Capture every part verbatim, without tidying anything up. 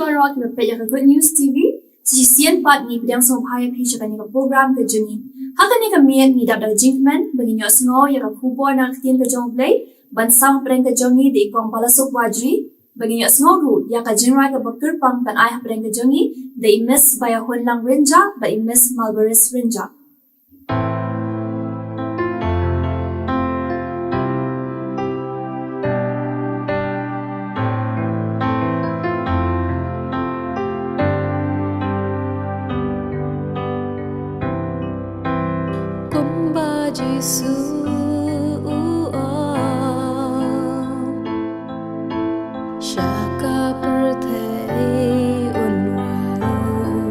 Paralok kiba peit ïa ka Good News T V, sa shisien pat ngi pdiang sngewbha ïa phi sha kane ka program ka jong ngi. Ha kane ka miet ngi dap da ka jingkmen ba ngin ïohsngew ïa ka khubor na ka ktien ka jong U Blei ban sam hapdeng ka jong ngi da i Kong Balasuk Wajri, ba ngin ïohsngew ruh ïa ka jingrwai kaba kyrpang ban ai hapdeng ka jong ngi da i Miss Baiahunlang Rynjah bad i Miss Malbaris Rynjah. Kumba Jisu u ong, sha ka pyrthei un wan.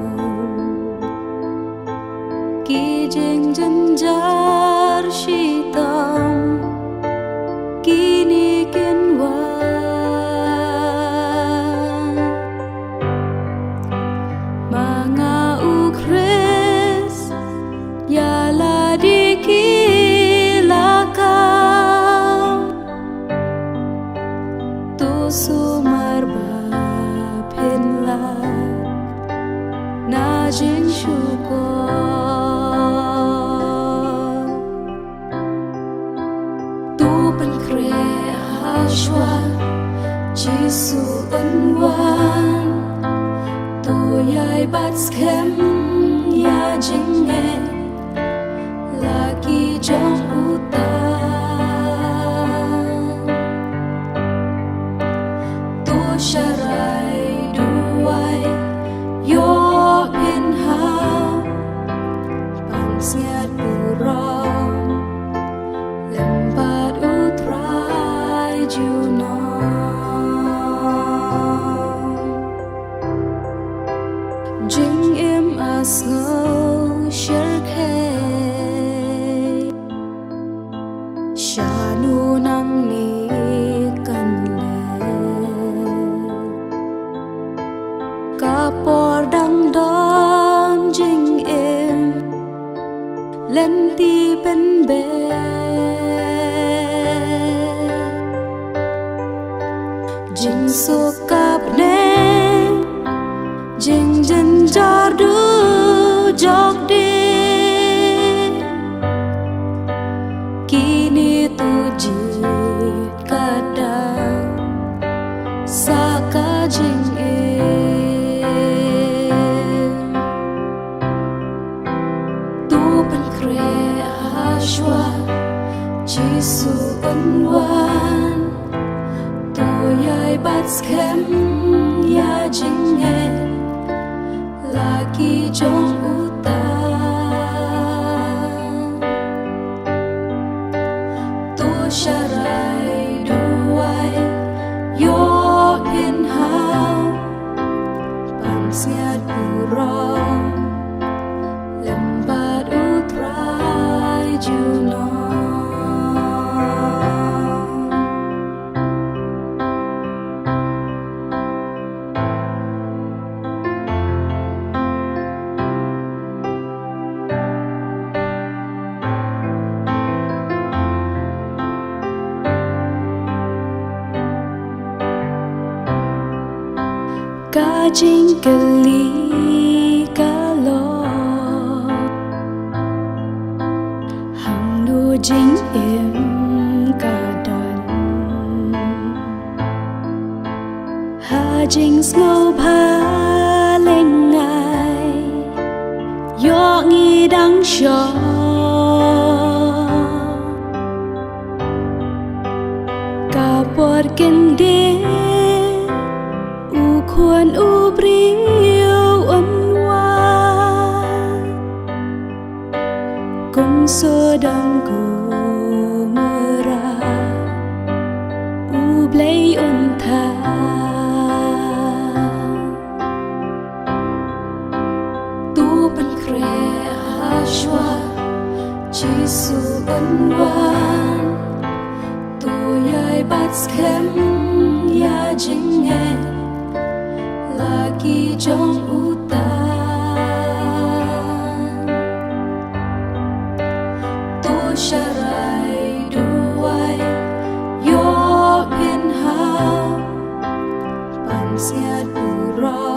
Ki jingjynjar shitom kine kin wan. Ma nga U Khrist, ïa lade ki la kam. To sumar ba phin lait na jingshukor. To pynkhreh hashwa Jisu un wan. To ïai bat skhem ïa jingngeit la ki jong uta. To sharai duwai, ïoh pynhap, pansngiat burom lem bad U Trai junom. Jingim a sngew shyrkhei, shano nangne kan leh? Ka por dang don jingim, lynti pynbeit. Jingsuk ka bneng, jingjynjar dujok dien. Kine to jied ka dang sa ka jingim. To pynkhreh hashwa Jisu un wan. To ïai bat skhem ïa jingngeit la ki jong uta. To sharai duwai, ïoh pynhap, pansngiat burom lem bad U Trai junom. Ka jingkylli ka long, hangno jingim ka don? Ha jingsngewbha lyngngai, ïoh ngi dang shong. Ka por kyndit, U Khun U Briew un wan. Kum Sodom Gomorrah, U Blei un thah. To pynkhreh hashwa Jisu un wan. To ïai bat skhem ïa jingngeit la ki jong uta. To sharai duwai, ïoh pynhap, pansngiat burom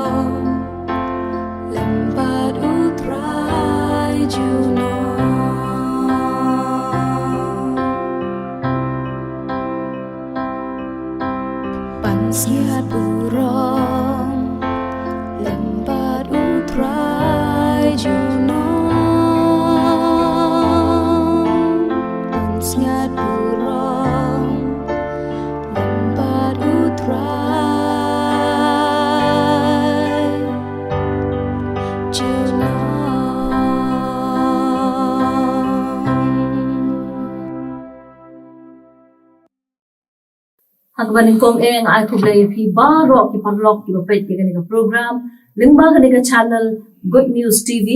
Ha kaba nyngkong eh nga ai khublei ïa phi baroh ki paralok kiba peit ïa kane ka program lyngba kane ka channel Good News T V.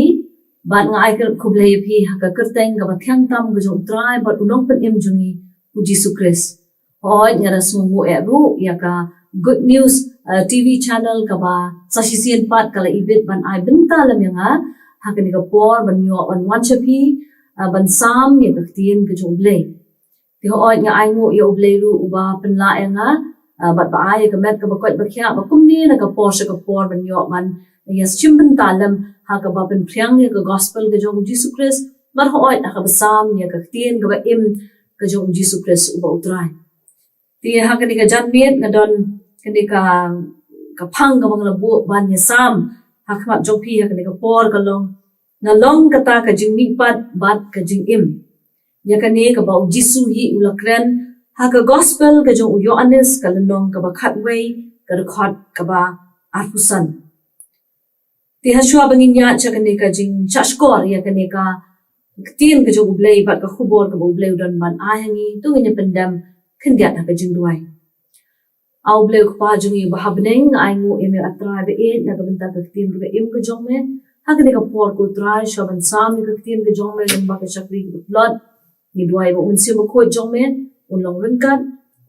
Bad nga ai khublei ïa phi ha ka kyrteng kaba thiang tam ka jong U Trai bad U Nongpynim jong ngi U Jisu Khrist. Hooid, nga da sngewnguh eh ruh ïa ka Good News, eh, T V channel kaba sa shisien pat ka la ibit ban ai bynta lem ïa nga ha kane ka por ban ïoh ban wan sha phi, eh, ban sam ïa ka ktien ka jong U Blei. Te hooid, nga ainguh ïa U Blei ruh uba pynlah ïa nga, ah, bad ba ai ïa ka met kaba koit ba khiah ba kumne na ka por sha ka por ban ïoh ban ïa shim bynta lem ha kaba pynphriang ïa ka gospel ka jong U Jisu Khrist, bad hooid ha kaba sam ïa ka ktien kaba im ka jong U Jisu Khrist uba U Trai. Te ha kane ka janmiet nga don kane ka, ka phang kaba nga la buh ban ïa sam ha khmat jong phi ha kane ka por ka long, nga long kata ka jingmihpat bad ka jingim. Ïa kane kaba U Jisu hi u la kren ha ka gospel ka jong U Ïoannis ka lynnong kaba khatwei ka dkhot kaba arphew san. Te ha shuwa ba ngin ïaid sha kane ka jingshahshkor ïa kane ka ktien ka jong U Blei bad ka khubor kaba U Blei u don ban ai ha ngi, to ngin ïa pyndem khyndiat ha ka jingduwai. A U Blei U Kpa jong ngi uba ha bneng, nga ainguh ïa me A Trai ba ïeit na ka bynta ka ktien kaba im ka jong me. Ha kane ka por ko Trai, shuwa ban sam ïa ka ktien ka jong me lyngba ka shakri kaba tlot, ngi duwai ba U Mynsiem Bakhuid jong me un long ryngkat,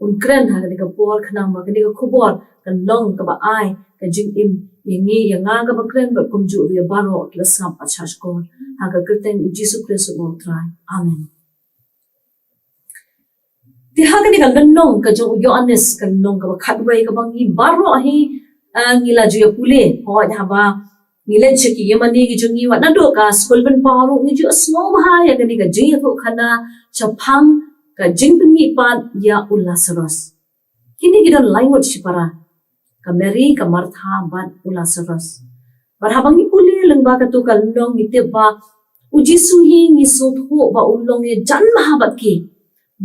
un kren ha kane ka por khnang ba kane ka khubor kan long kaba ai ka jingim ïa ngi, ïa nga kaba kren bad kumjuh ruh ïa baroh ki la sngap bad shahshkor. Ha ka kyrteng U Jisu Khrist uba U Trai. Amen. Te ha kane ka lynnong ka jong U Ïoannis, ka lynnong kaba khatwei kaba ngi baroh hi, ah, ngi la ju ïa pule. Hooid, haba ngi leit sha ki ïingmane ki jong ngi, wat naduh ka skul pynpaw ruh ngi ju ïohsngew bha ïa kane ka jingïathuhkhana shaphang ka jingpynmihpat ïa u Lasaros. Kine ki don lai ngut shipara, ka Mary, ka Martha bad u Lasaros. Bad haba ngi pule lyngba kato ka lynnong ngi tip ba U Jisu hi ngi sngewthuh ba u long ïajan bha bad ki.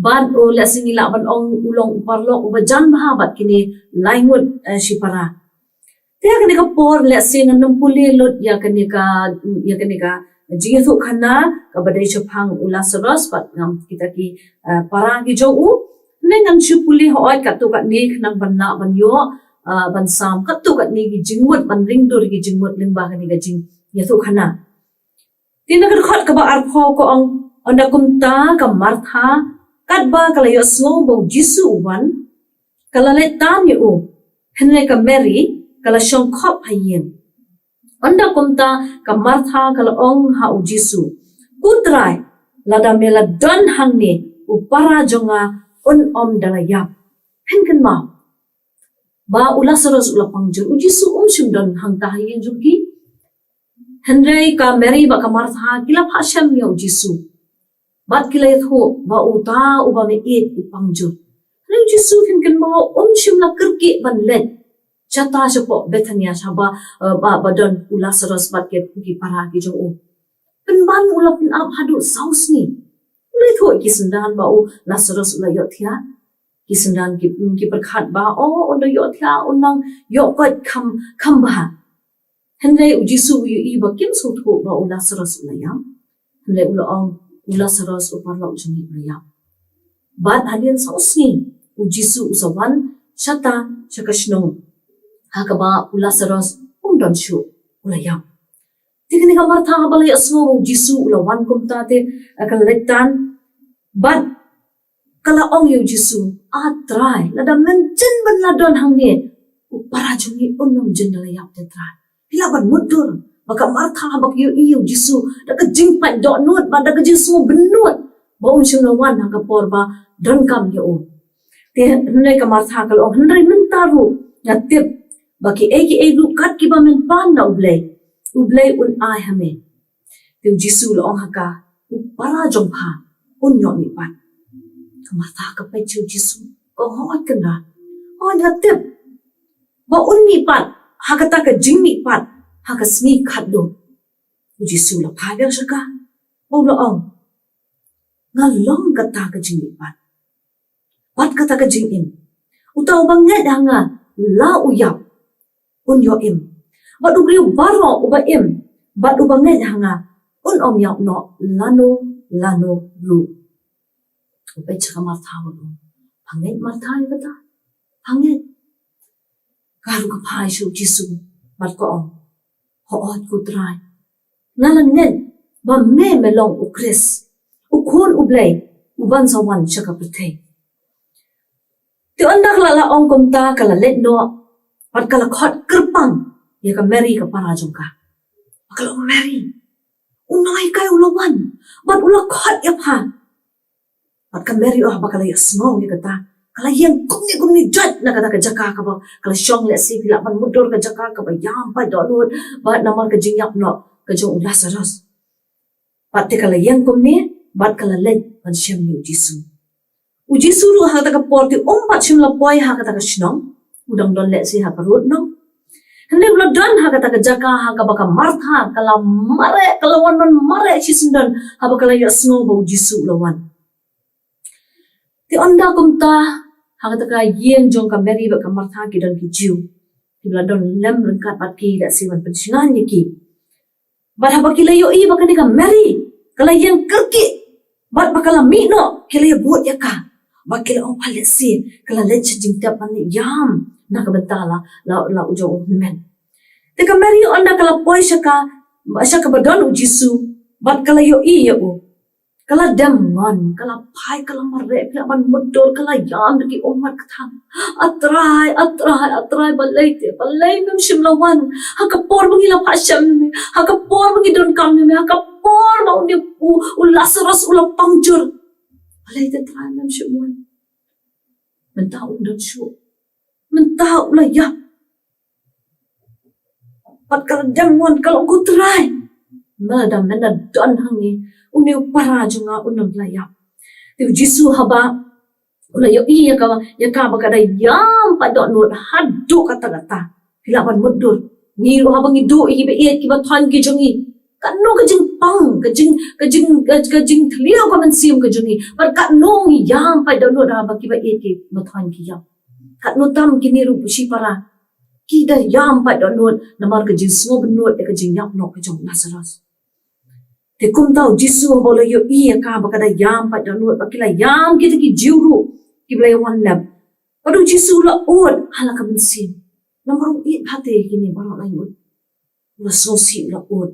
Bad u, lehse ngi lah ban ong u long u paralok uba jan bha bad kine lai ngut, eh, shipara. Te ha kane ka por lehse ngan nym pule lut ïa kane ka, ïa kane ka jingïathuhkhana kaba dei shaphang u Lasaros bad ngam kita ki, eh, para ki jong u. Hynrei ngan shu pule hooid katto katne khnang ban lah ban ïoh, eh, ban sam katto katne ki jingmut, ban ring dur ki jingmut lyngba kane ka jingïathuhkhana. Te na ka dkhot kaba arphew ka ong, ynda kumta ka Martha katba ka la ïohsngew ba U Jisu u wan, ka la leit tan ïa u. Hynrei ka Mary ka la shong khop ha ïing. Ynda kumta ka Martha ka la ong ha U Jisu, Ko Trai, lada me la don hangne, u para jong nga un ym da la ïap. Phin kynmaw ba u Lasaros u la pang jur, U Jisu um shym don hangta ha ïing jong ki. Hynrei ka Mary bad ka Martha ki la phah shem ïa U Jisu. Bad ki la ïathuh ba uta uba me ïeit u pang jur. Hynrei U Jisu, phin kynmaw, um shym la kyrkieh ban leit shata shapoh Bethania shaba, eh, ba, ba don u Lasaros bad ki, ki para ki jong u. Pynban u la pynap haduh saw sngi. U la ïathuh ïa ki synran ba u Lasaros u la ïohthiah. Ki synran ki, ki pyrkhat ba, oh, un da ïohthiah, un nang ïoh koit kham, kham bha. Hynrei U Jisu u ïohi ba kim sngewthuh ba u Lasaros u la ïap. Hynrei u la ong, u Lasaros u paralok jong ngi u la ïap. Bad hadien saw sngi U Jisu u sa wan shata sha ka shnong ha kaba u Lasaros um don shuh, u la ïap. Te kane ka Martha haba la ïohsngew ba U Jisu u la wan kumta te, eh, ka la leit tan bad ka la ong ïa U Jisu, A Trai, lada men jin ban la don hangne, u para jong ngi un ym jin da la ïap te Trai. Phi lah ban mutdur ba ka Martha haba ka ïohi ïa U Jisu da ka jingpait dohnud bad da ka jingsngewbynnud ba un shym la wan ha ka por ba donkam ïa u. Te hynrei ka Martha ka la ong, hynrei mynta ruh nga tip ba kiei kiei ruh kat kiba men pan na U Blei, U Blei un ai ha me. Te U Jisu u la ong ha ka, u para jong pha un ïoh mihpat. Ka Martha ka peit sha U Jisu, ka ong, hooid Kynrad, hooid nga tip ba un mihpat ha kata ka jingmihpat ha ka sngi khatduh. U Jisu u la phai biang sha ka bad u la ong, nga long kata ka jingmihpat bad kata ka jingim. Uta uba ngeit ha nga, la u ïap, un ïoh im. Bad u briew baroh uba im bad uba ngeit ha nga, un ym ïap noh lano lano ruh. U peit sha ka Martha bad u ong, pha ngeit Martha ïa kata? Ngeit. Ka ruh ka phai sha u Jisu bad ka ong, "Hooid ko Trai, nga la ngeit ba me me long u Khrist, u Khun u Blei, uban sa wan sha ka pyrthei." Te ynda ka la, la ong kumta ka la leit noh bad ka la khot kyrpang ïa ka Mari ka para jong ka. Ka la ong, "Mari, u nonghikai u la wan bad u la khot ïa pha." Bad ka Mari, oh, haba ka la ïohsngew ïa kata, ka la ïeng kumne kumne jait na kata ka jaka kaba ka la shong lehse phi lah ban mutdur, ka jaka kaba ïam pat dohnud bad namar ka jingïap noh ka jong u Lasarus. Bad te ka la ïeng kumne bad ka la leit ban shem ïa u Jisu. U Jisu ruh ha kata ka por te um pat shym la poi ha kata ka shnong, u dang don lehse ha ka rud noh. Hynrei u la don ha kata ka jaka ha kaba ka Martha ka la mareh, ka la wan ban mareh shisyndon haba ka la ïohsngew ba u Jisu u la wan. Te ynda kumta, ha kata ka ïing jong ka Mari bad ka Martha ki don ki Jiw kiba la don lem ryngkat bad ki, lehse ban pynshngaiñ ïa ki. Bad haba ki la ïohi ba kane ka Mari ka la ïeng kyrkieh bad ba ka la mih noh, ki la ïabud ïa ka bad ki la ong, "Lehse ka la leit sha jingtep ban ïam na ka bynta la, la, la u jong u hynmen." Te ka Mari ynda ka la poi sha ka, sha kaba don u Jisu bad ka la ïohi ïa u, ka la dem ngon, ka la phai, ka la mareh, ka la ban mutdur, ka la ïam da ki ummat kthang. "A Trai, a Trai, a Trai, balei te, balei mem shym la wan ha ka por ba ngi la phah shem ïa me, ha ka por ba ngi donkam ïa me, ha ka por ba une u, u Lasarus u la pang jur? Balei te Trai mem shym wan?" Mynta um don shuh, mynta u la ïap. Bad ka la dem wan, ka la ong, "Ko Trai, ma lada men da don hangne, une u para jong nga un ym la ïap." Te u Jisu haba u la ïohi ïa ka, ïa ka ba ka da ïam pat dohnud haduh katta katta, phi lah ban mutdur. Ngi ruh haba ngi duh ïa kiba ïeit kiba thoiñ ki jong ngi, katno ka jingpang, ka jing, ka jing, ka, ka jingthliew ka mynsiem ka jong ngi. Bad katno ngi ïam pat dohnud haba kiba ïeit kiba thoiñ ki ïap. Katno tam kine ruh shipara ki da ïam pat dohnud namar ka jingsngewbynnud ïa ka jingïap noh ka jong u Lasarus. Te kumta u Jisu haba u la ïohi ïa ka ba ka da ïam pat dohnud, ba ki la ïam kita ki Jiw ruh kiba la ïa wan lem. Bad u Jisu u la ud ha la ka mynsiem. Namar u ïeit bha te ïa kine baroh, la ïohi. U la sngewsih, u la ud.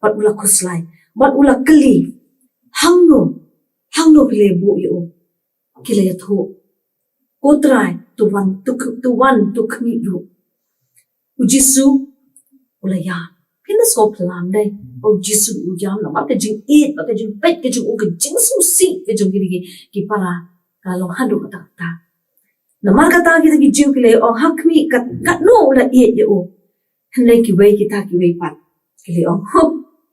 Bad u la khuslai. Bad u la kylli, "Hangno? Hangno phi la ïabuh ïa u?" Ki la ïathuh, "Ko Trai, to wan, to kh-, to wan, to khmih ruh." U Jisu u la ïam. Phin da sngewphylla dei ba u Jisu u ïam namar ka jingïeit, ba ka jingpeit ka jong u, ka jingsngewsih ka jong kine ki, ki para, ka long haduh katta katta. Namar kata kita ki Jiw ki la ong, "Ha khmih, kat, katno u la ïeit ïa u." Hynrei kiwei kita kiwei pat ki la ong, "Huh,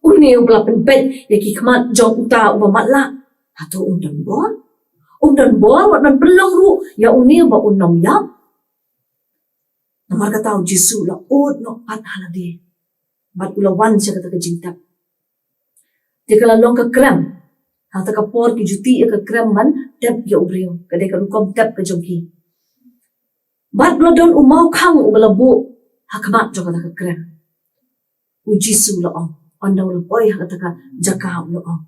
une uba la pynpeit ïa ki khmat jong uta uba matlah, hato um don bor? Um don bor wat ban pynlong ruh ïa une ba un ym ïap?" Namar kata u Jisu u la ud noh pat ha lade bad u la wan sha kata ka jingtep. Te ka la long ka krem. Ha kata ka por ki ju tih ïa ka krem ban tep ïa u briew, ka dei ka rukom tep ka jong ki. Bad u la don u mawkhang uba la buh ha khmat jong kata ka krem. U Jisu u la ong, ynda u la poi ha kata ka jaka u la ong,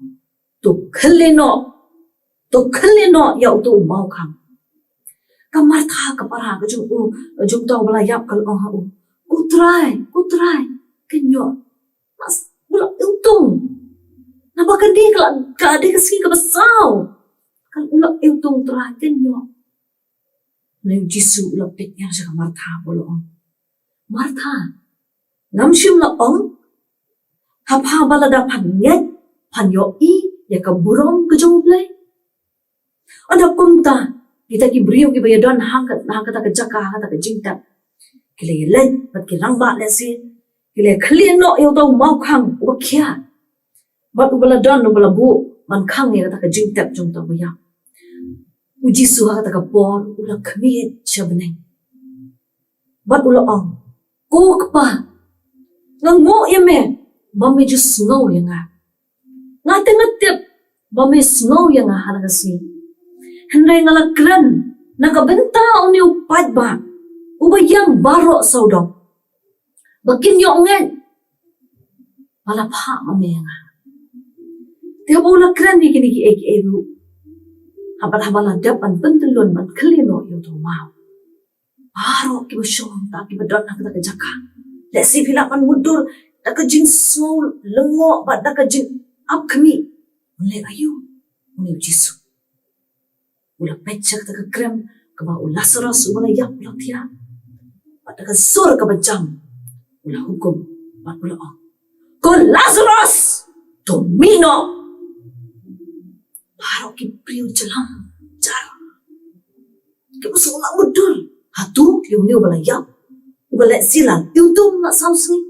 "To khyllie noh, to khyllie noh ïa uto u mawkhang." Ka Martha ka para ka jong u, jong uta uba la ïap ka la ong ha u, "Ko Trai, ko Trai, kynjoh. Mas, u la iwtung. Naba kane ka la, ka dei ka sngi kaba saw. Kan u la iwtung, Trai, kynjoh." Hynrei u Jisu u la peit ïa sha ka Martha bad u la ong, "Martha, ngam shym la ong ha pha ba lada phan ngeit phan ïohi ïa ka burom ka jong U Blei?" Ynda kumta kita ki briew kiba ïadon ha ka, ha kata ka jaka, ha kata ka jingtep, ki la ïaleit bad ki rangbah lehse, ki la khyllie noh ïa uta u mawkhang uba khia bad uba la don, uba la buh ban khang ïa kata ka jingtep jong uta uba ïap. U Jisu ha kata ka por u la khmied sha bneng bad u la ong, "Ko Kpa, nga nguh ïa me ba me ju sngew ïa nga. Nga te nga tip ba me sngew ïa nga ha la ka sngi. Hynrei nga la kren na ka bynta une u paidbah uba ïeng baroh sawdong, ba kin ïoh ngeit ba la phah ma me ïa nga." Te haba u la kren ïa kine kiei kiei ruh, haba, haba la dep ban pyntyllun ban khyllie noh ïa uta u maw, Baroh kiba shong hangta, kiba don ha kata ka jaka, lehse phi lah ban mutdur da ka jingsngew lyngngoh bad da ka jingap khmih. Leh aïu? Une u Jisu u la peit sha kata ka krem kaba u Lasaros uba la ïap u la thiah. Bad da ka sur kaba jam u la hukum bad u la ong, "Ko Lasaros, to mih noh!" Baroh ki briew jylliew jar. Kiba sngewlah mutdur. Hato ïa une uba la ïap, uba lehse la iwtung la saw sngi?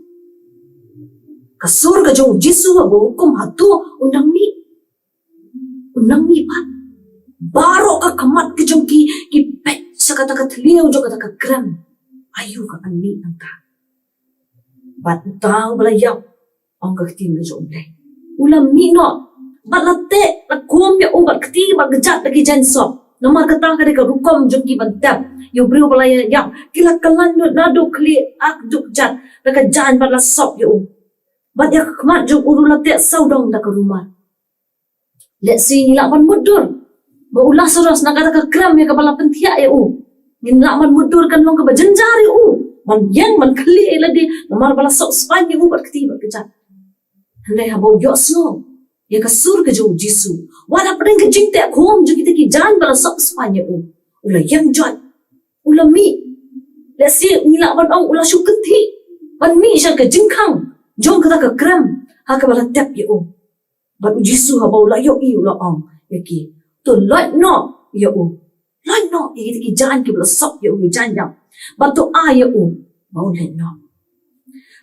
Ka sur ka jong u Jisu haba hukum, hato un nang mih? Un nang mih pat? Baroh ka khmat ka jong ki ki peit sha kata ka thliew jong kata ka krem. Aïu kan mih nangta? Bad uta uba la ïap, ong ka ktien ka jong U Blei, u la mih noh. Bad la teh, la khum ïa u bad kti bad kjat da ki jaiñ sop. Namar kata ka dei ka rukom jong ki ban tep ïa u briew uba la ïap. Ki la kyllaiñ lut naduh khlieh, ak, duh kjat da ka jaiñ bad la sop ïa u. Bad ïa ka khmat jong u ruh la teh sawdong da ka rumar. Lehse ngi lah ban mutdur ba u Lasaros na kata ka krem ïa kaba la pynthiah ïa u, ngin lah ban mutdur kan long kaba jynjar ïa u ban ïeng ban khlieh ïa lade, namar ba la sop spaiñ ïa u bad kti bad kjat. Hynrei haba u ïohsngew ïa ka sur ka jong u Jisu, wat hapdeng ka jingteh khum jong kita ki jaiñ ba la sop spaiñ ïa u, u la ïeng joit, u la mih. Lehse ngi lah ban ong u la shu kynthih ban mih sha ka jingkhang jong kata ka krem ha kaba la tep ïa u. Bad u Jisu haba u la ïohi u la ong ïa ki, to loit noh ïa u. Loit noh ïa kita ki jaiñ kiba la sop ïa u, ïa jaiñ ïap. Bad to ai ïa u ba un leit noh.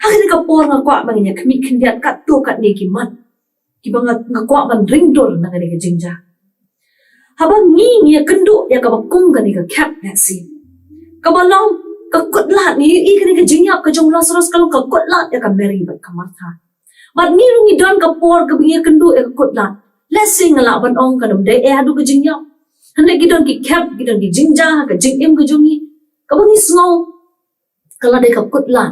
Ha kane ka por nga kwah ba ngin ïa khmih khyndiat katto katne ki mat kiba nga, nga kwah ban ring dur na kane ka jingjia. Haba ngi, ngi ïakynduh ïa kaba kum kane ka khep, lehse kaba long ka kutlad, ngi ïohi kane ka jingïap ka jong u Lasaros ka long ka kutlad ïa ka Mary bad ka Martha. Bad ngi ruh ngi don ka por kaba ngi ïakynduh ïa ka kutlad. Lehse nga lah ban ong kam dei eh haduh ka jingïap. Hynrei ki don ki khep, ki don ki jingjia ha ka jingim ka jong ngi kaba ngi sngew ka la dei ka kutlad.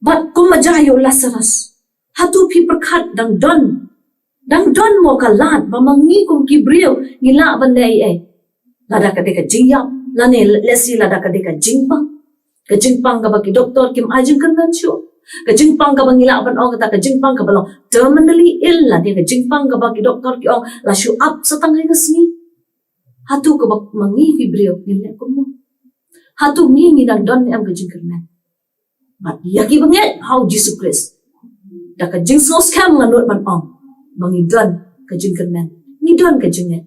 Bad kumba jia ïa u Lasaros, hato phi pyrkhat dang don, dang don mo ka lad ba ma ngi kum ki briew ngi lah ban leh ei ei? Lada ka dei ka jingïap, lane lehse lada ka dei ka jingpang. Ka jingpang kaba ki doktor kim ai jingkyrmen shuh. Ka jingpang kaba ngi lah ban ong kata ka jingpang kaba long terminally ill, lane ka jingpang kaba ki doktor ki ong la shu ap sa tang ïa ka sngi. Hato kaba ma ngi ki briew ngin leh kumno? Hato ngi ngi dang don em ka jingkyrmen? Bad ïa kiba ngeit ha u Jisu Khrist, da ka jingsngewskhem nga nud ban ong ba ngi don ka jingkyrmen, ngi don ka jingngeit.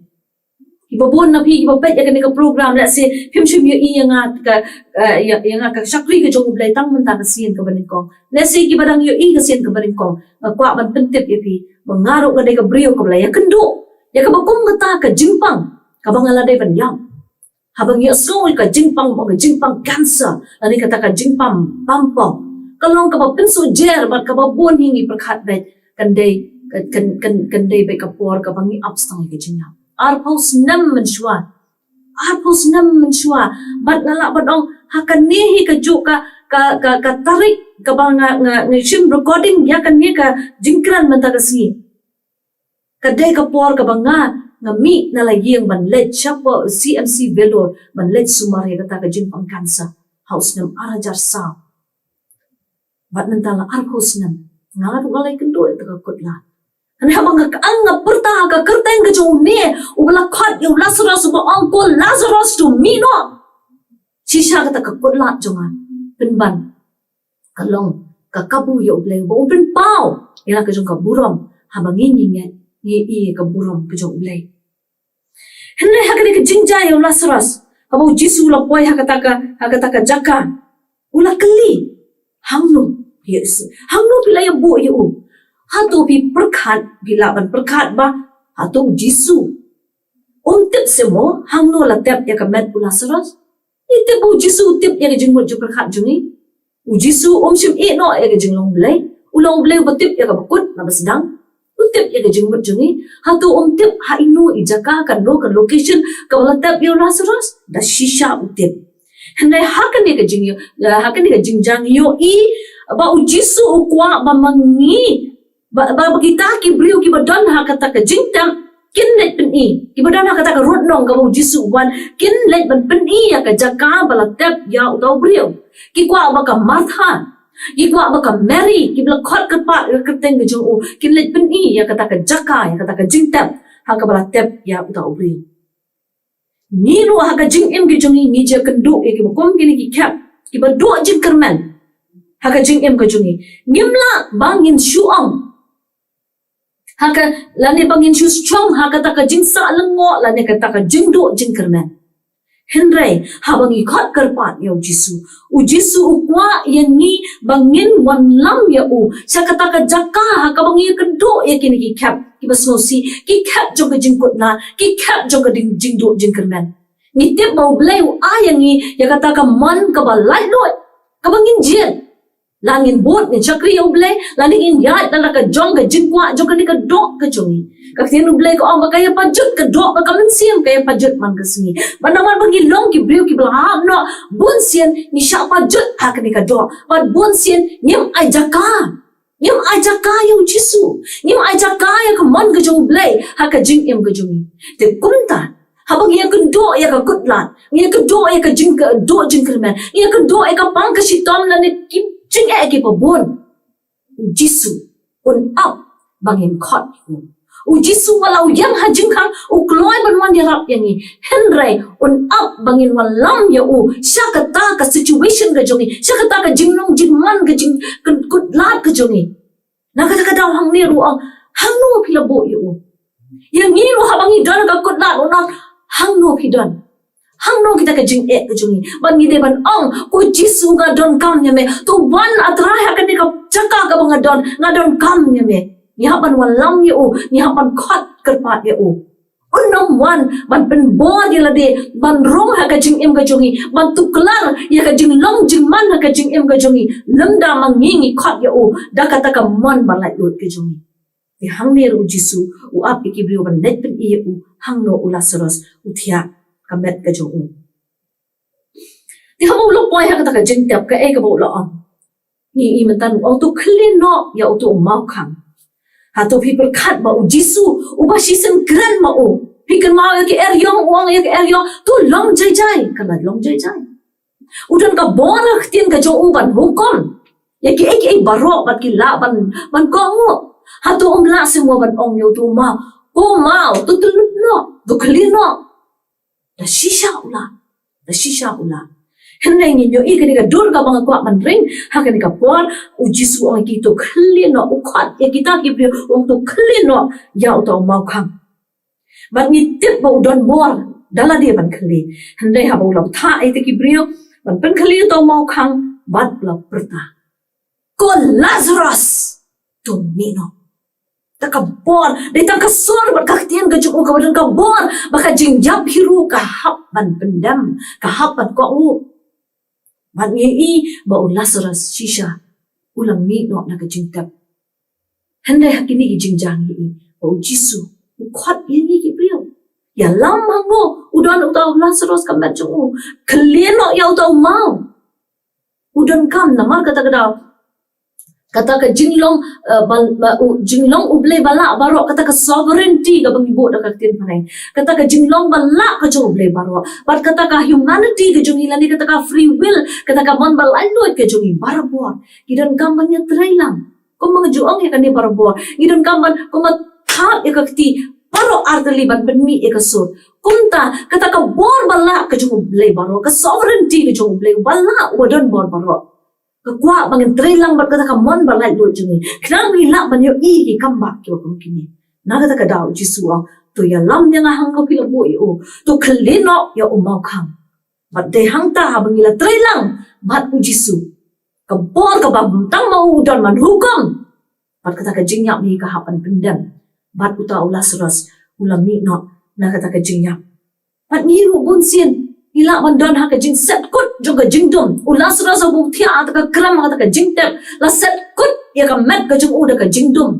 Kiba bun na phi kiba peit ïa kane ka program, lehse phim shym ïohi ïa nga ka, eh, ïa, ïa nga ka shakri ka jong U Blei tang mynta ka sien kaba nyngkong. Lehse kiba dang ïohi ka sien kaba nyngkong, nga kwah ban pyntip ïa phi ba nga ruh nga dei ka briew kaba la ïakynduh ïa kaba kum kata ka jingpang kaba nga la dei ban ïap. Haba ngi ïohsngew ïa ka jingpang, ka jingpang cancer, lane kata ka jingpang bam pop, ka long kaba pynsuh jer bad kaba bun hi ngi pyrkhat beit kan dei, kan, kan, kan, kan dei beit ka por kaba ngi ap sa tang ïa ka jingïap. Arphew snem mynshuwa, arphew snem mynshuwa. Bad nga lah ban ong ha kane hi kajuh ka, ka, ka, ka tarik kaba nga, nga, nga shim recording ïa kane ka jingkren mynta ka sngi, ka dei ka por kaba nga, nga mih na la ïing ban leit shapoh C M C Vellore ban leit sumar ïa kata ka jingpang cancer ha u snem ar hajar saw. Bad mynta la arphew snem nga ruh nga la ïakynduh ïa kata ka kutlad. Hynrei haba nga, ka ang nga pyrta ha ka kyrteng ka jong une uba la khot ïa u Lasaros, uba ong, "Ko Lasaros, to mih noh." Shisha kata ka kutlad jong nga pynban ka long ka kabu ïa U Blei ba un pynpaw ïa la ka jong ka burom haba ngi, ngi ngeit, ngi ïohi ïa ka burom ka jong U Blei. Hynrei ha kane ka jingjia ïa u Lasaros, haba u Jisu u la poi ha kata ka, ha kata ka jaka, u la kylli, "Hangno phi ïa, hangno phi la ïa buh ïa u?" Hato phi pyrkhat, phi lah ban pyrkhat ba hato u Jisu um tip seh mo hangno la tep ïa ka met u Lasaros? Ngi tip ba u Jisu u tip ïa ka jingmut jingpyrkhat jong ngi. U Jisu um shym ïeh noh ïa ka jinglong Blei. U long U Blei uba tip ïa kaba kut na ba sdang. U tip ïa ka jingmut jong ngi. Hato um tip ha ino i jaka, kano ka location kaba la tep ïa u Lasaros? Da shisha u tip. Hynrei ha kane ka jing, ha kane ka jingjia ngi ïohi ba u Jisu u kwah ba ma ngi, ba, ba, ba kita ki briew kiba don ha kata ka jingtep, kin leit pyni. Kiba don ha kata ka rud nong kaba u Jisu u wan, kin leit ban pyni ïa ka jaka ba la tep ïa uta u briew. Ki kwah ba ka Martha, ki kwah ba ka Mary, kiba la khot kyrpad ïa ka kyrteng ka jong u, kin leit pyni ïa kata ka jaka, ïa kata ka jingtep ha kaba la tep ïa uta u briew. Ngi ruh ha ka jingim ka jong ngi, ngi ju kynduh ïa kiba kum kine ki khep, kiba duh jingkyrmen ha ka jingim ka jong ngi. Ngim lah ba ngin shu ong ha ka, lane ba ngin shu shong ha kata ka jingsah lyngngoh lane kata ka jingduh jingkyrmen. Hynrei haba ngi khot kyrpad ïa u Jisu, u Jisu u kwah ïa ngi ba ngin wanlam ïa u sha kata ka jaka ha kaba ngi kynduh ïa kine ki khep kiba sngewsih, ki khep jong ka jingkutlad, ki khep jong ka ding, jingduh jingkyrmen. Ngi tip ba U Blei u ai ïa ngi ïa kata ka mon kaba laitluid kaba ngin jied. La ngin bud, ngin shakri ïa U Blei, lane ngin ïaid na la ka jong ka jingkwah jong kane ka doh ka jong ngi. Ka ktien U Blei ka ong ba ka ïa pajut ka doh bad ka mynsiem, ka ïa pajut man ka sngi. Bad namar ba ngi long ki briew kiba la hap noh, bun sien ngi shah pajut ha kane ka doh. Bad bun sien ngim ai jaka. Ngim ai jaka ïa u Jisu. Ngim ai jaka ïa ka mon ka jong U Blei ha ka jingim ka jong ngi. Te kumta, haba ngi ïa kynduh ïa ka kutlad, ngi ïa kynduh ïa ka jing, ka duh jingkyrmen, ngi ïa kynduh ïa ka pang ka shitom lane ki jingeh kiba bun, u Jisu un ap ba ngin khot ïa u. U Jisu wat la u ïeng ha jingkhang, u kloi ban wan ïarap ïa ngi. Hynrei un ap ba ngin wanlam ïa u sha kata ka situation ka jong ngi, sha kata ka jinglong jingman, ka jing, ka kutlad ka jong ngi. Na kata ka daw hangne ruh u ong, hangno phi la buh ïa u? Ïa ngi ruh haba ngi don ha ka kutlad, u ong, hangno phi don? Hangno kita ka jingeh ka jong ngi? Bad ngi dei ban ong, ko Jisu, nga donkam ïa me. To wan, A Trai, ha kane ka jaka kaba nga don, nga donkam ïa me. Ngi hap ban wanlam ïa u, ngi hap ban khot kyrpad ïa u. Un ym wan ban pynbor ïa lade, ban rung ha ka jingim ka jong ngi, ban tuklar ïa ka jinglong jingman ha ka jingim ka jong ngi, lymda ma ngi ngi khot ïa u da kata ka mon ba laitluid ka jong ngi. Te hangne ruh u Jisu u ap ïa ki briew ban leit pyni ïa u hangno u Lasarus u thiah ka met ka jong u. Te haba u la poi ha kata ka jingtep, kaei kaba u la ong? Ngi i mynta u ong, to khlieh noh ïa uto u mawkhang. Hato phi pyrkhat ba u Jisu uba shisien kren ma u, phi kynmaw ïa ka eriong, u ong ïa ka eriong, to long jai jai, ka la long jai jai. U don ka bor ha ka ktien ka jong u ban hukum ïa kiei kiei baroh bad ki lah ban, ban kohnguh. Hato um lah shuh mo ban ong ïa uto u maw, ko maw, to tyllup noh, to khlieh noh? Da shisha u lah, da shisha u lah. Hynrei ngin ïohi kane ka dur kaba nga kwah ban ring ha kane ka por, u Jisu u ong ïa ki to khlieh noh, u khot ïa kita ki briew, u ong to khlieh noh ïa uta u mawkhang. Bad ngi tip ba u don bor da lade ban khlieh. Hynrei haba u la bthah ïa kita ki briew ban pynkhlieh uta u mawkhang, bad u la pyrta, ko Lasarus, to mih noh. Tang ka bor, dei tang ka sur bad ka ktien ka jong u kaba don ka bor, ba ka jingïap hi ruh ka hap ban pyndem, ka hap ban kohnguh. Bad ngi i ba u Lasarus shisha u la mih noh na ka jingtep. Hynrei ha kine ki jingjia ngi i ba u Jisu u khot ïa ngi ki briew. Ïalam hangno u don uta u Lasarus ka met jong u. Khlieh noh ïa uta u maw. U donkam namar kata ka daw, kata ka jinglong, eh, ba, ba, u, jinglong U Blei ba lah baroh, kata ka sovereignty kaba ngi buh da ka ktien phareng. Kata ka jinglong ba lah ka jong U Blei baroh. Bad kata ka humanity ka jong ngi lane kata ka free will, kata ka mon ba laitluid ka jong ngi barabor ki donkam ban ïatreilang. Kumba nga ju ong ïa kane barabor, ngi donkam ban, kumba thap ïa ka kti baroh artylli ban pynmih ïa ka sur. Kumta kata ka bor ba lah ka jong U Blei baroh, ka sovereignty ka jong U Blei ba lah, uba don bor baroh, ka kwah ba ngin treilang bad kata ka mon ba laitluid jong ngi, khnang ngi lah ban ïohi ki kambah kiba kum kine. Na kata ka daw u Jisu u ong, to ïalam ïa nga hangno phi la buh ïa u, to khlieh noh ïa u mawkhang. Bad dei hangta haba ngi la treilang bad u Jisu, ka bor kaba tang ma u u don ban hukum, bad kata ka jingïap hi ka hap ban pyndem. Bad uta u Lasarus u la mih noh na kata ka jingïap. Bad ngi ruh bun sien ngi lah ban don ha ka jingset kut jong ka jingdum. U Lasarus haba u thiah ha kata ka krem, ha kata ka jingtep, la set kut ïa ka met ka jong u da ka jingdum.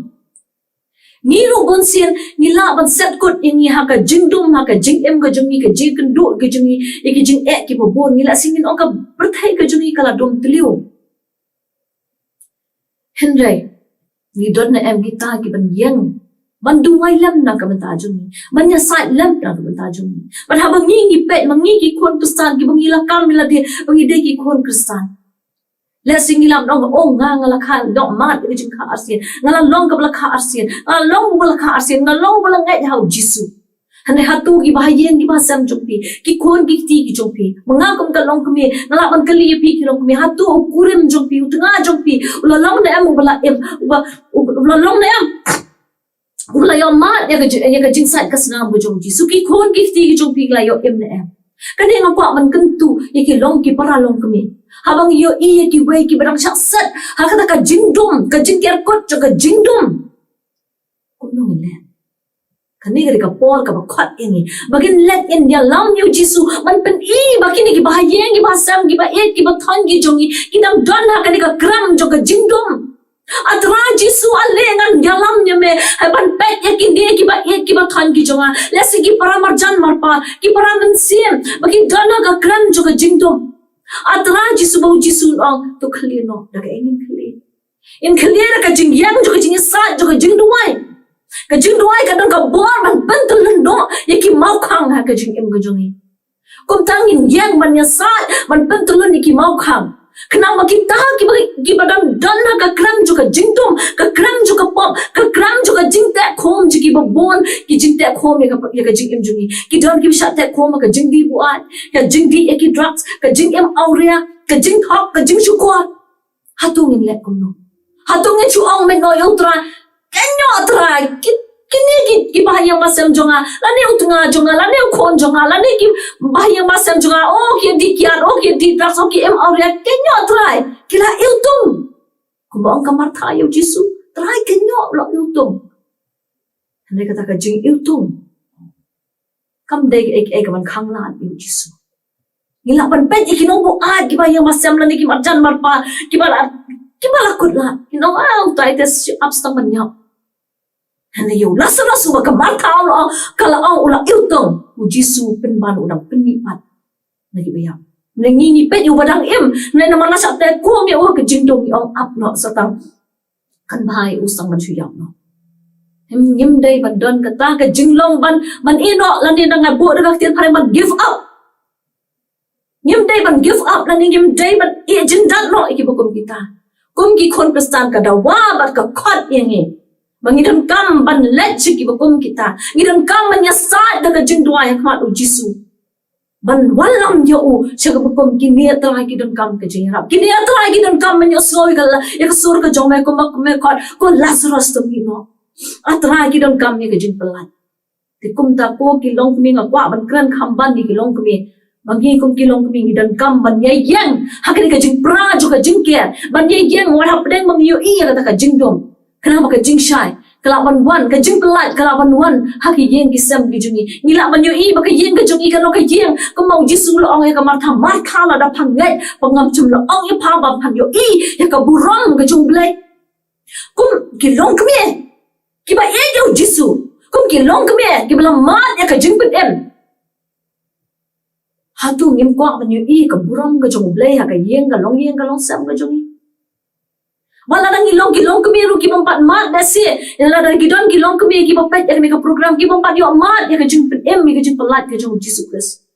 Ngi ruh bun sien ngi lah ban set kut ïa ngi ha ka jingdum, ha ka jingim ka jong ngi, ka jingkynduh ka jong ngi, ïa ki jingeh kiba bun. Ngi lah sien ngin ong ka pyrthei ka jong ngi ka la dum tliw. Hynrei ngi don ne em kita ki ban ïeng Ban duwai lem na ka bynta jong ngi. Ban ïasaid lem na ka bynta jong ngi. Ban haba ngi ngi peit, ma ngi ki khun Khristan, kiba ngi la kam ïa lade, ba ngi dei ki khun Khristan. Lehse ngi lam ong, oh, nga nga la kha dohmad ïa ka jingkha arsien. Nga la long kaba la kha arsien. Nga la long uba la kha arsien. Nga la long uba la ngeit ha u Jisu. Hynrei hato kiba ha ïing kiba ha sem jong phi, ki khun ki kti ki jong phi, ma nga kum ka longkmie, nga lah ban kylli ïa phi ki longkmie, hato u kurim jong phi, u tnga jong phi, u la long ne em uba la im, uba, uba, u la long ne em, u la ïoh mad ïa ka ji-, ïa ka jingsaid ka snam ka jong u Jisu. Ki khun ki kti ki jong phi ki la ïoh im ne em? Kane nga kwah ban kyntu ïa ki long, ki para longkmie. Haba ngi ïohi ïa kiwei kiba dang shah set ha kata ka jingdum, ka jingker kot jong ka jingdum, kumno ngin leh? Kane ka dei ka por kaba khot ïa ngi ba ngin leit ngin ïalam ïa u Jisu, ban pyni ba kine kiba ha ïing, kiba ha sem, kiba ïeit, kiba thoiñ ki jong ngi, ki dang don ha kane ka krem jong ka jingdum. A Trai Jisu, ale ngan ïalam ïa me, ha ban peit ïa kine kiba ïeit, kiba thoiñ ki jong nga. Lehse ki para marjan marpa, ki para mynsiem, ba ki don ha ka krem jong ka jingdum. A Trai Jisu, ba u Jisu u ong, to khlieh noh. Da kaei ngin khlieh? Ngin khlieh da ka jingïeng jong ka jingïasaid, jong ka jingduwai. Ka jingduwai ka don ka bor ban pyntyllun noh ïa ki mawkhang ha ka jingim ka jong ngi. Kumta ngin ïeng ban ïasaid, ban pyntyllun ïa ki mawkhang. Khnang ba kita kiba, kiba dang don ha ka krem jong ka jingdum, ka krem jong ka pop, ka krem jong ka jingteh khum jong kiba bun ki jingteh khum ïa ka, ïa ka jingim jong ngi. Ki don kiba shah teh khum ha ka jingdih buaid, ka jingdih ïa ki drugs, ka jingim awria, ka jingthok, ka jingshukor. Hato ngin leh kumno? Hato ngin shu ong mynno ïa u Trai, kynnoh Trai, ki, kine ki, kiba ha ïing ba sem jong nga, lane u tnga jong nga, lane u khun jong nga, lane kiba ha ïing ba sem jong nga, oh, ki dih kiad, oh, ki dih drugs, oh, ki im awria, kynnoh Trai, ki la iwtung. Kumba ong ka Martha ïa u Jisu, Trai, kynnoh, u la iwtung. Hynrei kata ka jingiwtung kam dei kaei kaei ka ban khanglad ïa u Jisu. Ngi lah ban peit ïa ki nongbuaid kiba ha ïing ba sem lane ki marjan marpa kiba la, kiba la kut lad. Ngi ong, ah, utai te shi ap stang ban ïap. Hynrei ïa u Lasarus uba ka Martha u la ong, ka la ong u la iwtung, u Jisu pynban u dang pynmih pat na kiba ïap. Hynrei ngi ngi peit ïa uba dang im, hynrei namar la shah teh khum ïa u ha ka jingdum ngi ong ap noh sa tang. Kan bha ïa u sa ban shu ïap noh. Ngim, ngim dei ban don kata ka jinglong ban, ban ïeh noh lane dang ngai buh da ka ktien phareng ban give up. Ngim dei ban give up lane ngim dei ban ïeh jyndat noh ïa kiba kum kita. Kum ki khun Khristan ka dawa bad ka khot ïa ngi ba ngi donkam ban leit sha kiba kum kita. Ngi donkam ban ïasaid da ka jingduwai ha khmat u Jisu. Ban wallam ïa u sha kaba kum kine, A Trai, ki donkam ka jingïarap. Kine, A Trai, ki donkam ban ïohsngew ïa ka la, ïa ka sur ka jong me kumba me khot, ko Lasarus to mih noh. A Trai, ki donkam ïa ka jingpyllait. Te kumta ko ki longkmie, nga kwah ban kren kham ban ïa ki longkmie. Ba ngi kum ki longkmie ngi donkam ban ïaïeng ha kane ka jingpra jong ka jingker, ban ïaïeng wat hapdeng ba ngi ïohi ïa kata ka jingdum. Khnang ba ka jingshai ka lah ban wan, ka jingpyllait ka lah ban wan ha ki ïing ki sem ki jong ngi. Ngi lah ban ïohi ba ka ïing ka jong ngi kan long ka ïing kumba u Jisu u la ong ïa ka Martha, Martha, lada pha ngeit, pha ngam shym la ong ïa pha ba phan ïohi ïa ka burom ka jong U Blei. Kum ki longkmie kiba ïeit ïa u Jisu, kum ki longkmie kiba la mad ïa ka jingpynim, hato ngim kwah ban ïohi ka burom ka jong U Blei ha ka ïing, ka longïing, ka longsem ka jong ngi? Ba lada ngi long ki longkmie ruh ki bym pat mad, lehse lada ki don ki longkmie kiba peit ïa kane ka program ki bym pat ïoh mad ïa ka jingpynim, ïa ka jingpyllait ka jong U Jisu Khrist.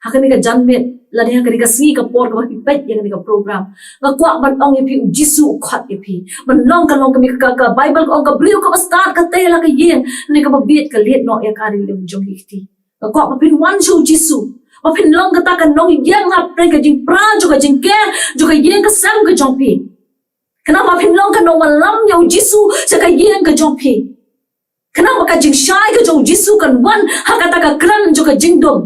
Ha kane ka janmiet lane ha kane ka sngi ka por kaba phi peit ïa kane ka program, nga kwah ban ong ïa phi, U Jisu u khot ïa phi ban long ka longkmie. Ka, ka Baibl ka ong, ka briew kaba stad ka tei la ka ïing, ne kaba bieit ka lied noh ïa ka ri lem jong ki kti. Nga kwah ba phin wan sha U Jisu, ba phin long kata ka nongïeng hapdeng ka jingpra jong ka jingker jong ka ïing ka sem ka jong phi. Khnang ba phin long ka nongwallam ïa U Jisu sha ka ïing ka jong phi. Khnang ba ka jingshai ka jong U Jisu kan wan ha kata ka krem jong ka jingdum.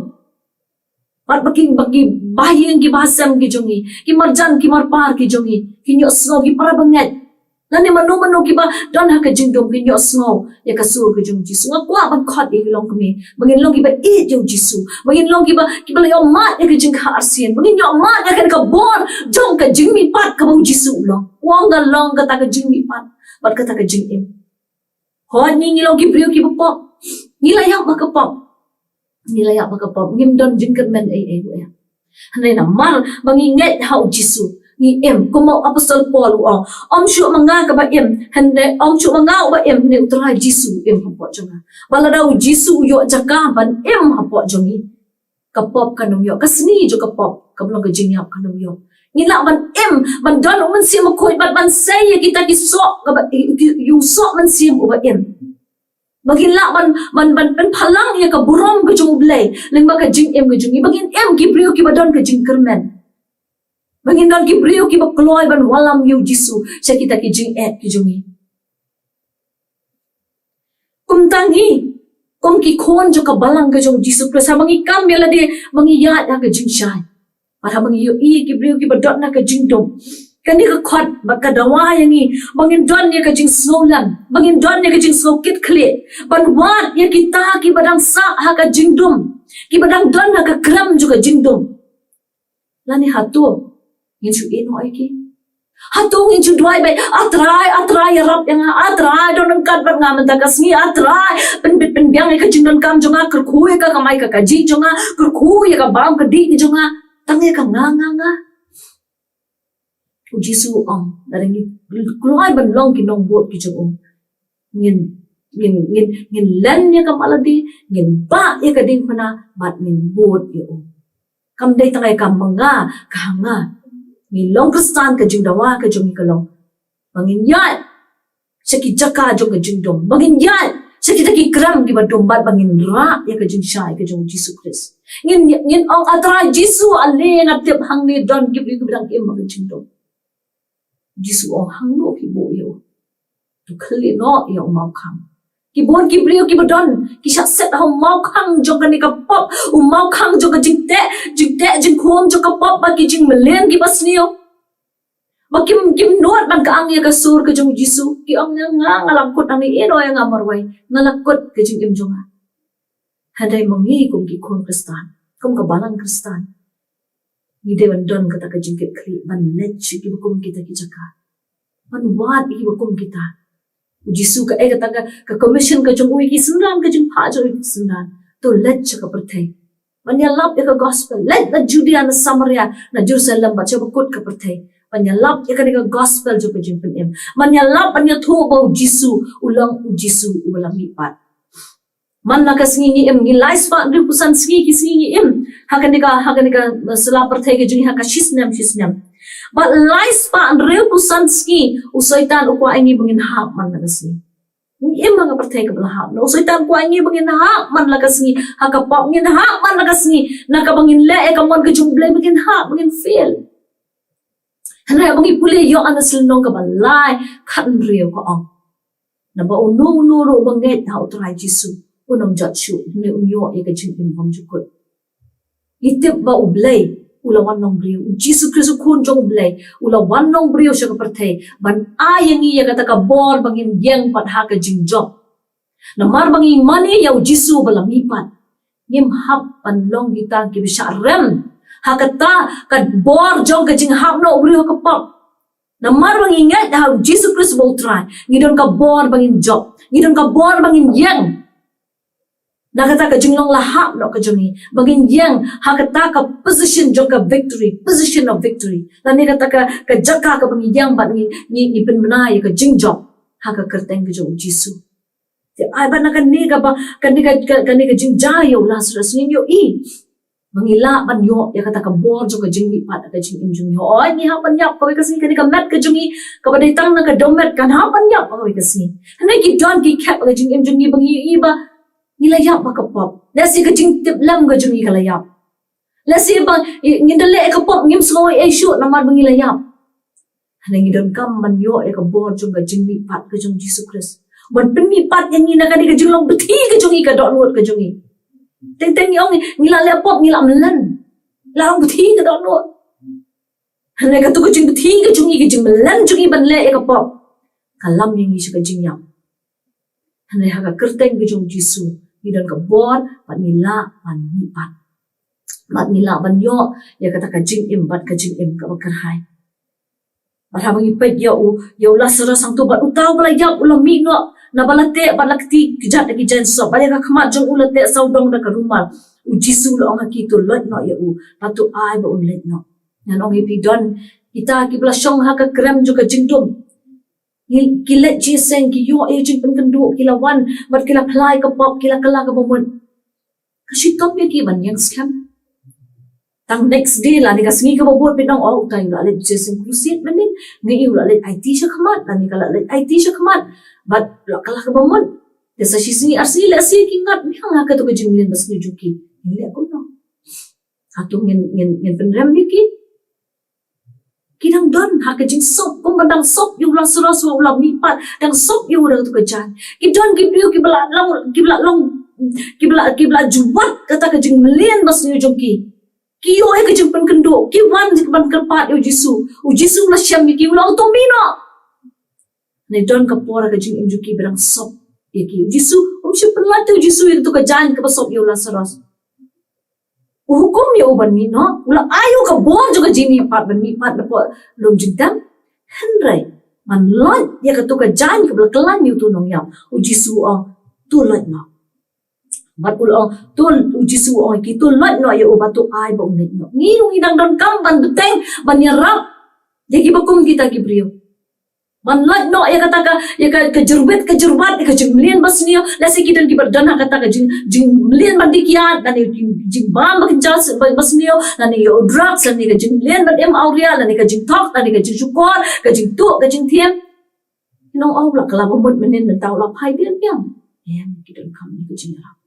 Bad ba ki, ba ki bahaïing, ki bahasem ki jong ngi, ki marjan ki marpa ki jong ngi kin ïohsngew, ki para bangeit lane mano mano kiba don ha ka jingdum kin ïohsngew ïa ka sur ka jong U Jisu. Nga kwah ban khot ïa ki longkmie ba ngin long kiba ïeit ïa U Jisu, ba ngin long kiba, kiba la ïoh mad ïa ka jingkha arsien, ba ngin ïoh mad ïa ka, ka bor jong ka jingmihpat kaba U Jisu u long. U ong nga long kata ka jingmihpat bad kata ka jingim. Hooid, ngi, ngi long ki briew kiba pop. Ngi la ïap ba ka pop. Ngi la ïap ba ka pop. Ngim don jingkyrmen ei ei ruh ïa. Hynrei namar ba ngi ngeit ha U Jisu, Ngi im, kumba u apostol Paul u ong, ym shuh ma nga kaba im, hynrei ym shuh ma nga uba im, hynrei u Trai Jisu u im hapoh jong nga. Ba lada u Jisu u ïoh jaka ban im hapoh jong ngi, ka pop kan ym ïoh, ka sngi jong ka pop kaba long ka jingïap kan ym ïoh. Ngi lah ban im, ban don u Mynsiem Bakhuid, ban, ban sei ïa kita ki soh, kaba, ki, ki, ïa u soh mynsiem uba im. Ba ngin lah ban, ban, ban pynphalang ïa ka burom ka jong U Blei lyngba ka jingim ka jong ngi. Ba ngin im ki briew kiba don ka jingkyrmen. Ba ngin don ki briew kiba kloi ban wallam ïa u Jisu sha kita ki jingeh ki jong ngi. Kumta ngi, kum ki khun jong ka balang ka jong u Jisu Khrist, haba ngi kam ïa lade, ba ngi ïaid ha ka jingshai. Bad haba ngi ïohi ïa ki briew kiba don ha ka jingdum, kane ka khot bad ka dawa ïa ngi ba ngin don ïa ka jingsngewlem, ba ngin don ïa ka jingsngew kit khlieh ban wad ïa kita kiba dang sah ha ka jingdum, kiba dang don ha ka krem jong ka jingdum. Lane hato ngin shu ïehnoh ïa ki? Hato ngin shu duwai beit, A Trai, A Trai, ïarap ïa nga, A Trai, don ryngkat bad nga mynta ka sngi, A Trai, pynbit pynbiang ïa ka jingdonkam jong nga, kyrkhu ïa ka kamai ka kajih jong nga, kyrkhu ïa ka bam ka dih jong nga, tang ïa ka nga, nga, nga. U Jisu u ong, lada ngi kloi ban long ki nongbud ki jong u, ngin, ngin, ngin, ngin len ïa ka maladi, ngin bah ïa ka diengphna, bad ngin bud ïa u. Kam dei tang ïa ka ma nga, ka ha nga. Ngi long Khristan, ka jingdawa ka jong ngi ka long ba ngin ïaid sha ki jaka jong ka jingdum, ba ngin ïaid sha kita ki krem kiba dum, bad ba ngin rah ïa ka jingshai ka jong u Jisu Khrist. Ngin, ngin ong, A Trai Jisu, ale nga tip hangne don ki briew kiba dang im ha ka jingdum. Jisu u ong, hangno phi buh ïa u? To khlieh noh ïa u mawkhang. Ki bun ki briew kiba don, ki shah set ha u mawkhang jong kane ka pop, u mawkhang jong ka jingteh, jingteh jingkhum jong ka pop bad ki jingmlien kiba sniew. Ba kim, kim nud ban kyang ïa ka sur ka jong u Jisu. Ki ong, nga, nga la kut hangne, ïehnoh ïa nga marwei, nga la kut ka jingim jong nga. Hynrei ma ngi kum ki khun Khristan, kum ka balang Khristan, ngi dei ban don kata ka jingkitkhlieh ban leit sha kiba kum kita ki jaka, ban wad ïa kiba kum kita. U Jisu u ai kata ka, ka commission ka jong u ïa ki synran, ka jingphah jong u ïa ki synran, to leit sha ka pyrthei ban ïalap ïa ka gospel, leit na Judea, na Samaria, na Jerusalem bad sha bakut ka pyrthei, ban ïalap ïa kane ka gospel jong ka jingpynim, ban ïalap, ban ïathuh ba u Jisu u long u Jisu uba la mihpat. Man la ka sngi ngi im, ngi lai spah hynriewphew san sngi ki sngi ngi im ha kane ka, ha kane ka, eh, sla pyrthei ka jong ngi, ha ka shisnem shisnem. Bad lai spah hynriewphew san sngi u Soitan u kwah ïa ngi ba ngin hap man la ka sngi. Ngi im ha ka pyrthei kaba la hap noh. U Soitan u kwah ïa ngi ba ngin hap man la ka sngi ha ka pop, ngin hap man la ka sngi na kaba ngin leh ïa ka mon ka jong U Blei, ba ngin hap, ba ngin fail. Hynrei haba ngi pule ïa Ïoannis lynnong kaba lai, khathynriew ka ong, naba uno uno ruh uba ngeit ha u Trai Jisu un ym jot shuh, hynrei un ïoh ïa ka jingim bymjukut. Ngi tip ba U Blei u la wan long briew, u Jisu Khrist u Khun jong U Blei u la wan long briew sha ka pyrthei ban ai ïa ngi ïa kata ka bor ba ngin ïeng pat ha ka jingjop. Namar ba ngi mane ïa u Jisu ba la mihpat, ngim hap ban long kita kiba shah rem ha kata ka bor jong ka jinghap noh u briew ha ka pop. Namar ba ngi ngeit ha u Jisu Khrist ba u Trai, ngi don ka bor ba ngin jop, ngi don ka bor ba ngin ïeng na kata ka jinglong la hap noh ka jong ngi, ba ngin ïeng ha kata ka position jong ka victory, position of victory. Lane kata ka, ka jaka kaba ngi ïeng bad ngi, ngi, ngi pynbna ïa ka jingjop ha ka kyrteng ka jong u Jisu. Te ai bad na kane kaba, kane ka, ka, kane ka jingjia ïa u Lasarus ngin ïohi ba ngi lah ban ïoh ïa kata ka bor jong ka jingmihpat ha ka jingim jong ngi. Hooid, ngi hap ban ïap kawei ka sngi, kane ka met ka jong ngi kaba dei tang na ka dohmet kan hap ban ïap kawei ka sngi. Hynrei ki don ki khep ha ka jingim jong ngi ba ngi ïohi ba ngi la ïap ha ka pop. Lehse ka jingtip lem ka jong ngi ka la ïap. Lehse ba, i, ngin da leh ïa ka pop ngim sngew ei ei shuh namar ba ngi la ïap. Hynrei ngi donkam ban ïoh ïa ka bor jong ka jingmihpat ka jong u Jisu Khrist, ban pynmihpat ïa ngi na kane ka jinglong bthi ka jong ngi, ka dohnud ka jong ngi. Teng teng ngi ong ngi la leh pop, ngi la mlien, la long bthi ka dohnud. Hynrei katu ka jingbthi ka jong ngi, ka jingmlien jong ngi ban leh ïa ka pop, ka lam ïa ngi sha ka jingïap. Hynrei ha ka kyrteng ka jong u Jisu ngi don ka bor bad ngi lah ban mihpat, bad ngi lah ban ïoh ïa kata ka jingim bad ka jingim kaba kyrhai. Bad haba ngi peit ïa u, ïa u Lasarus hangto, bad uta uba la ïap u la mih noh naba la teh bad la kti kjat da ki jaiñsop, bad ïa ka khmat jong u la teh sawdong da ka rumal. U Jisu u la ong ha ki, to loit noh ïa u bad to ai ba un leit noh. Ngan ong ïa phi, don Kita kiba la shong ha ka krem jong ka jingdum, ki leit jingïaseng, ki ïoh ïa ka jingpynkynduh, ki la wan bad ki la phla ïa ka pop, ki la kylla kaba mut. Ka shitom ïa ki ban ïeng skhem. Tang next day lane ka sngi kaba bud phi ong, oh, uta u la leit jingïaseng crusade mynnin, ngi, u la leit aiti shakhmat, lane ka la leit aiti shakhmat, bad la kylla kaba mut. Te sa shi sngi ar sngi lehse ki ngat biang ha kato ka jingmlien basniew jong ki. Ngin leh kumno? Hato ngin, ngin, ngin pynrem ïa ki? Ki dang don ha ka jingsop, kumba dang sop ïa u Lasaros uba u la mihpat, dang sop ïa u da kato ka jaiñ. Ki don ki briew kiba la long, kiba la long, kiba la, kiba la jubab kata ka jingmlien basniew jong ki. Ki ïoh ïa ka jingpynkynduh, ki wan ban kyrpad ïa u Jisu. U Jisu u la shem ïa ki, u la ong, to mih noh. Ne don ka por ha ka jingim jong ki ba dang sop ïa ki. U Jisu um shym pynlait te u Jisu ïa kato ka jaiñ kaba sop ïa u Lasaros. U hukum ïa u ban mih noh, u la ai ïa u ka bor jong ka jingmihpat ban mihpat napoh lum jingtep. Hynrei ban lait ïa kato ka jaiñ kaba la kylla ïa uto u nongïap, u Jisu u ong, to lait noh. Bad u la ong, to, u Jisu u ong ïa ki, to lait noh ïa u bad to ai ba un leit noh. Ngi ruh ngi dang donkam ban bteng, ban ïarap ïa kiba kum kita ki briew. Ban lait noh ïa kata ka, ïa ka, ka jyrwit, ka jyrwat, ïa ka jingmlien basniew. Lehse ki don kiba don ha kata ka jing, jingmlien ban dih kiad, lane jing, jingbam ba kynja ba, basniew, lane ïa u drugs, lane ka jingmlien ban im awria, lane ka jingthok, lane ka jingshukor, ka jingtuh, ka jingthiam. Ngi ong, oh, u la kylla ba mut mynnin, mynta u la phai biang biang. Em, ki donkam ïa ka jingïarap.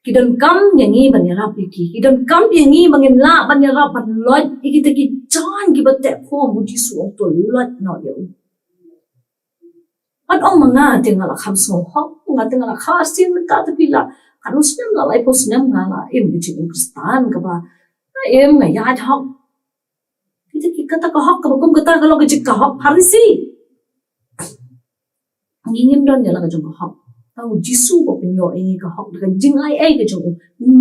Ki donkam ïa ngi ban ïarap ïa ki. Ki donkam ïa ngi ba ngin lah ban ïarap ban lait ïa kita ki jaiñ kiba teh khum. U Jisu u ong, to lait noh ïa u. Wat ong ma nga te nga la kham sngewhok, nga te nga la kha arsien mynta te phi la. Katno snem, la laiphew snem nga la im ka jingim Khristan kaba nga im, nga ïaid hok. Kita ki, kata ka hok kaba kum kata ka long ka jing, ka hok Pharisi. Ngi ngim don ïa la ka jong ka hok. Tang u Jisu uba pynïoh ïa ngi ka hok da ka jingai ei ka jong u.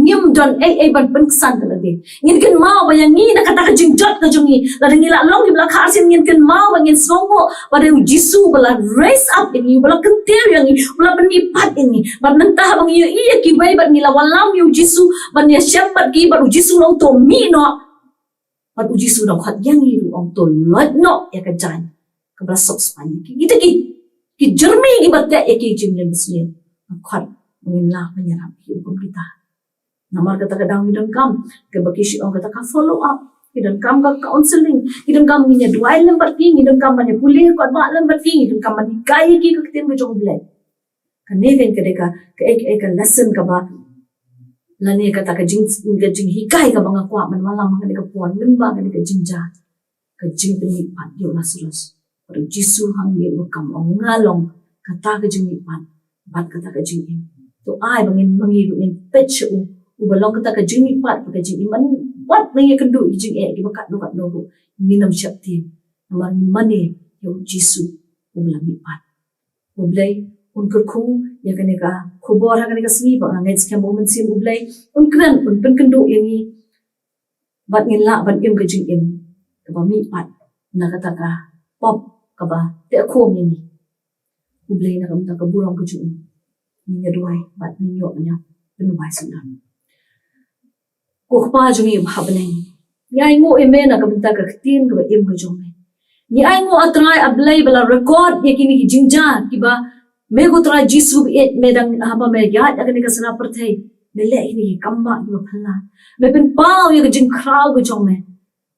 Ngim don ei ei ban pynksan da lade. Ngin kynmaw ba ïa ngi na kata ka jingjot ka jong ngi, lada ngi la long kiba la kha arsien, ngin kynmaw ba ngin sngewnguh ba dei u Jisu uba la raise up ïa ngi, uba la kyntiew ïa ngi, uba la pynmihpat ïa ngi. Bad mynta haba ngi ïohi ïa kiwei bad ngi la wallam ïa u Jisu ban ïashem bad ki, bad u Jisu u ong, to mih noh. Bad u Jisu u dang khot ïa ngi ruh, u ong, to lait noh ïa ka jaiñ kaba la sop spah ïa ki. Kita ki, ki jyrmi kiba teh ïa ki jingmlien basniew. Nga khot ba ngin lah ban ïarap ïa ki kum kita. Namar kata ka daw ngi donkam kaba ki shu ong kata ka follow up. Ngi donkam ka counseling. Ngi donkam ngin ïa duwai lem bad ki. Ngi donkam ban ïa pule ka kot ba lem bad ki. Ngi donkam ban hikai ïa ki ka ktien ka jong U Blei. Kane ka, ka dei ka, ka, ka, ka lesson kaba, lane kata ka jing, ka jinghikai kaba nga kwah ban wallam ha kane ka por lyngba kane ka jingjia. Ka jingpynmihpat ïa u Lasaros. Bad u Jisu hangne u kam ong, nga long kata ka jingmihpat bad kata ka jingim. To ai ba ngin, ba ngi ruh ngin peit sha u, uba long kata ka jingmihpat bad ka jingim. Wat ngi ïakynduh ïa ki jingeh kiba katno katno ruh, ngin ym sheptieng. Namar ngi mane ïa u Jisu uba la mihpat. U Blei un kyrkhu ïa kane ka khubor ha kane ka sngi, ba nga ngeit skhem ba u Mynsiem U Blei un kren, un pynkynduh ïa ngi bad ngin lah ban im ka jingim kaba mihpat na kata ka pop kaba teh khum ïa ngi. U Blei, na ka bynta ka burom ka jong u, ngin ïa duwai bad ngin ïoh ban ïa pynduwai sngewdon. Ko Kpa jong ngi uba ha bneng, ngi ainguh ïa me na ka bynta ka ktien kaba im ka jong me. Ngi ainguh, A Trai A Blei, ba la record ïa kine ki jingjia kiba me, ko Trai Jisu ba ïeit, me dang haba me ïaid ha kane ka sla pyrthei, me leh kine ki kam ba kiba phylla. Me pynpaw ïa ka jingkhraw ka jong me.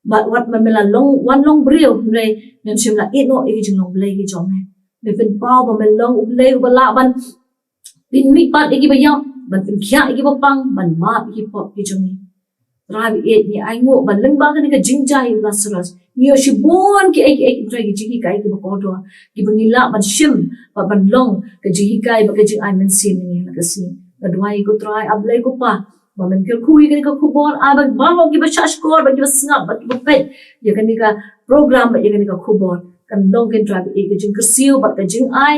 Bad wat ba me la long, wan long briew, hynrei mem shym la ïehnoh ïa ka jinglong Blei ka jong me. Me pynpaw ba me long U Blei uba lah ban pynmihpat ïa kiba ïap, ban pynkhiah ïa kiba pang, ban map ïa ki pop ki jong ngi. Trai ba ïeit, ngi ainguh ba lyngba kane ka jingjia ïa u Lasaros, ngi ïoh shibun kiei kiei, Trai, ki jinghikai kiba kordor kiba ngi lah ban shim bad ban long ka jinghikai bad ka jingai mynsiem ïa ngi ha ka sngi. Nga duwai, ko Trai A Blei, ko Pa, ba men kyrkhu ïa kane ka khubor, ai ba baroh kiba shahshkor, ba kiba sngap, ba kiba peit ïa kane ka program, ba ïa kane ka khubor, kan long, ko Trai ba ïeit, ka jingkyrsiew bad ka jingai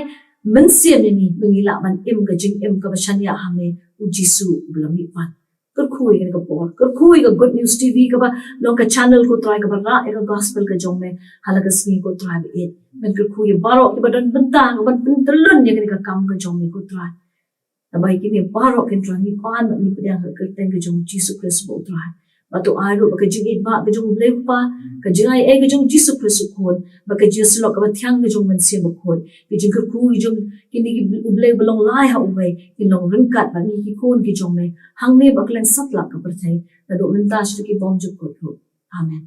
mynsiem ïa ngi, ba ngi lah ban im ka jingim kaba shaniah ha me, U Jisu uba la mihpat. Kyrkhu ïa kane ka por, kyrkhu ïa ka Good News T V kaba long ka channel, ko Trai, kaba rah ïa ka gospel ka jong me ha la ka sngi, ko Trai ba ïeit. Men kyrkhu ïa baroh kiba don bynta ban pyntyllun ïa kane ka kam ka jong me, ko Trai. Naba ïa kine baroh, ko Trai, ngi pan bad ngi pdiang ha ka kyrteng ka jong U Jisu Khrist uba U Trai. Bad to ai ruh ba ka jingïeit ba ka jong U Blei Kpa, ka jingai ei ka jong Jisu Khrist U Khun, bad ka jingïasyllok kaba thiang ka jong U Mynsiem Bakhuid, ka jingkyrkhu ka jong kine ki U Blei ba long lai ha uwei, kin long ryngkat bad ngi ki khun ki jong me, hangne bad kylleng satlak ka pyrthei, naduh mynta shaduh ki bymjukut ruh. Amen.